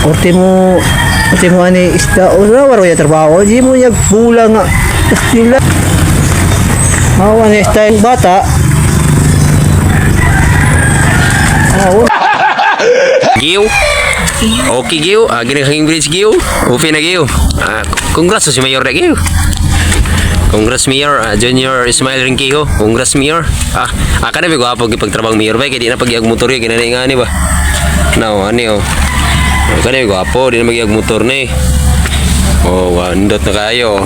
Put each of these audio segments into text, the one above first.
Ultimo ani isda o sa waro ya trabaho, di mo yag bula nga. Kastila. Aw, ani style bata. Aw, Giw. Okay, Giw. Ah, gini hanging bridge, Giw. Okay na, Giw. Ah, congrats sa si Mayor na, Giw. Congrats, Mayor. Ah, Junior Ismail Rinquijo. Congrats, Mayor. Ah, ah kana bi gwapo gipagtrabang Mayor ba kay di na pagyag motor kay kinani nga ni ba. Now, ani oh. Ah, kana bi gwapo di na magyag motor ni. Oh, wandot na kayo.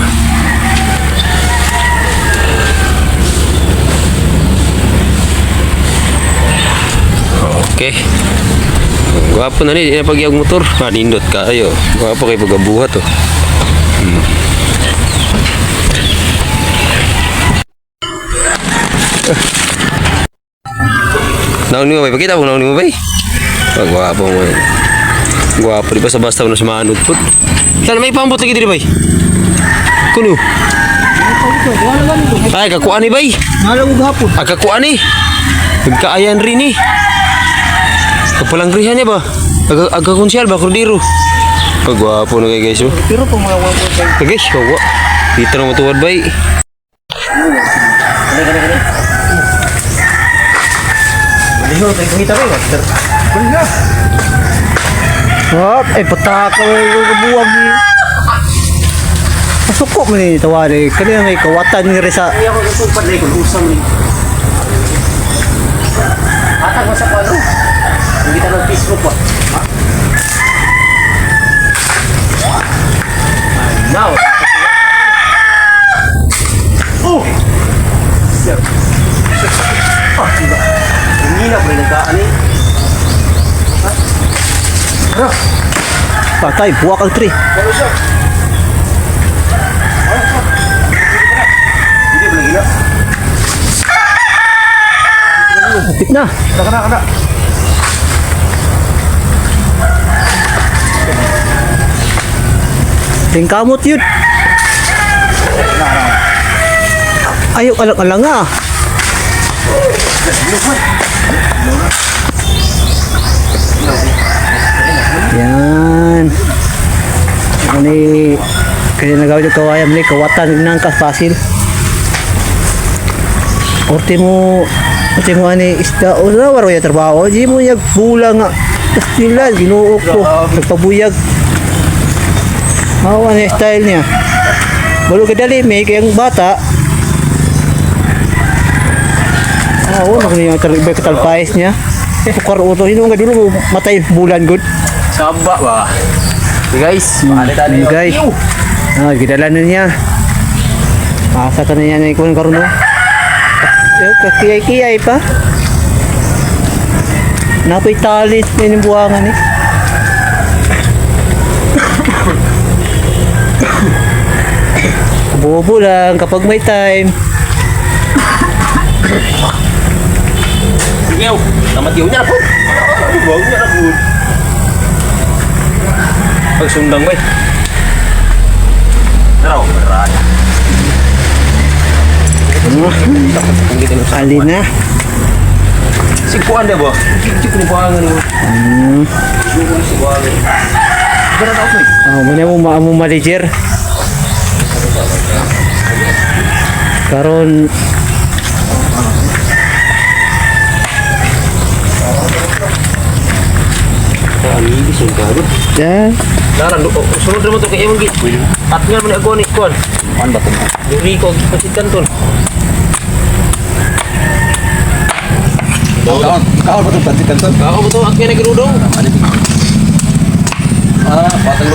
Okay. Gwapo na ni, di na pagyag motor. Ah, nindot kayo. Gwapo kay pagabuhat oh. Naon ni mo bay? Pakita mo naon ni mo bay? Ah, gwapo mo eh. Gwapo, di ba sa basta mo na sumanod po. Sana may pambot lagi diri bay. Kuno. Ay, kakuan ni bay. Nalaw gahapon. Ah, kakuan ni. Nagkaayan rin eh. Kapalangrihan niya ba? Aga, aga konsyal ba? Kordiro. Pagwapo na kayo guys oh. Pero pang mga 1.5. Ah, guys, kawa. Dito na matuwad bay. Baliho, tayo kumita ba? Baliho. Hop, ay pataka ko buwag ni. Pasuko man ni tawari. Kani may kawatan ni Reza. Hindi ako kasupad na ikon, usam ni. Hatag mo sa kwano. Hindi ka ng Facebook ba? Now. Oh! Sir. Ah, diba? Hindi na pa rin nagkaan eh. Patay, buwak ang tree. Pero siya. Hindi ba nagila? Hapit na. Kana, kana. Tingkamot yun. Ayaw alang-alang ah. Yan. Ano ni kaya nagawin yung kawayan ni kawatan ng kafasil. Ultimo ani isda o sa waro ya trabaho, di mo yag bula nga. Kastila, Ginoo ko, nagpabuyag. Aw, ano yung style niya? Balo ka dali, may kayang bata. Ah, oo, naku niya, iba katalpais niya. Pukar uto, hino nga dulo, matay bulan good. Saba ba? Hey guys, maali tayo. Guys. Ah, gidala na niya. Asa ka na niya na ikuan karon no. Eh, kakiyay-kiyay pa. Napoy talit na yung buwangan eh. Bobo lang kapag may time. Sige, tamat yun niya na po. Buwag niya na po. Pagsundang ba eh. Tara, marada. Ali na. Sigpuan na ba? Hindi ko buwangan mo. Hindi ko si buwangan. Ganun ako eh. Ah, muna mo maamo manager. Karon Ang ibig sa garo. ya, Larang, sunod naman to kay Emong Git. Tatngan mo ni ako ni Kuan. Kuan ba to? Diri ko pasikan ton. Kaon, kaon pa itong pansit kanton. Ako ba to? Ang kaya nagirudong. Ah, patang